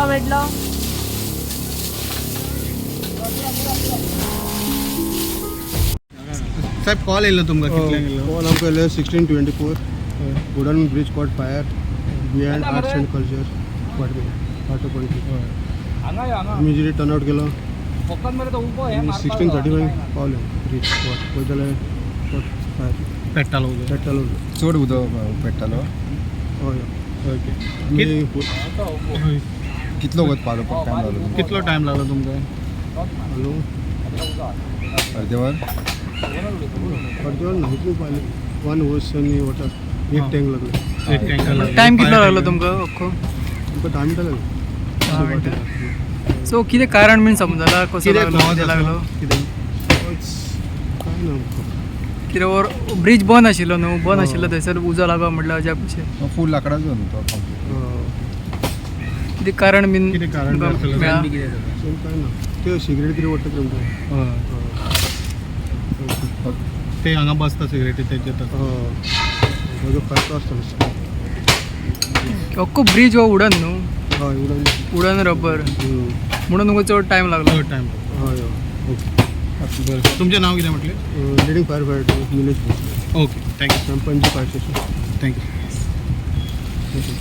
तुमकां मेळटलो. साहेब, कॉल येयल्लो तुमकां कितल्यांक येयल्लो? कॉल आमकां येयल्लो 16:24, wooden bridge caught fire behind Arts and Culture department, auto Panaji. Immediately turn out केलो. 16:35 पावले ब्रीज स्पॉट. पळयत जाल्यार कॉट फायर. पेट्टालो उजो. पेट्टालो. चड उदक पेट्टालो? हय. ओके. आमी कितलो वगत पावलो, टायम लागलो? कितलो टायम लागलो तुमकां? हॅलो. अर्दे वर? अर्दे वर ना, इतलें पावले. वन होस आनी वॉटर एक टँक लागले. एक टँकर लागलो. टायम कितलो लागलो तुमकां अख्खो? आमकां 10 मिनटां लागली. 10 मिनटां. सो कितें कारण बीन समजला, कसो कितें लागलो, cause कितें आसा? लागलो? कितें? काय ना आमकां. कितें वर ब्रीज बंद आशिल्लो न्हू, बंद हय. आशिल्लो थंयसर उजो लागप म्हटल्यार अजाप कशें. फूल लाकडाचो न्हू तो complete. कितें कारण बीन कितें कारण तुमकां आसतलें? मेळ्ळां? सेम काय ना, ते सिगरेट कितें ओडटा ते आमकां. हय. ते हांगा बसता सिगरेटी तेजे तर. म्हजो खर्च आसता. अख्खो ब्रीज हो वुडन न्हू? हय, वुडन. वुडन रबर, म्हणून तुमकां चड टायम लागलो. चड टायम लागलो. हय हय. ओके, बरें. तुमचें नांव कितें म्हटलें? Leading fire fighter Nilesh Bhosle. Okay, thank you. Panaji fire station. Thank you.